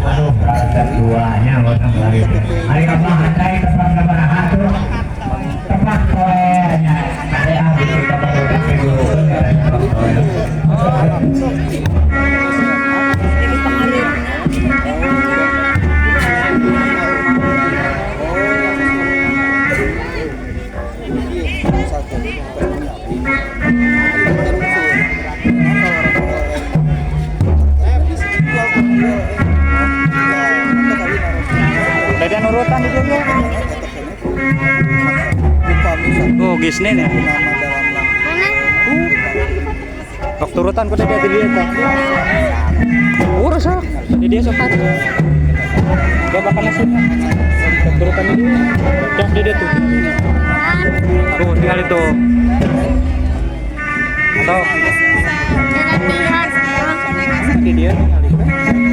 Aduh, karakter duanya orang lagi. Hari apa handai tepat sabaraha tuh? Tepat poe nya. Kade ah bisi ka barudak ge gurukeun eta tepat poe. Beda nurutan di dia. Oh, gisne nih. Kok turutan ku dia di dia teh. Urus ah. Di dia sok. Gak bakal masuk. Kok turutan di dia. Cok di dia tuh. Tuh, tinggal itu. Atau di dia tinggal itu.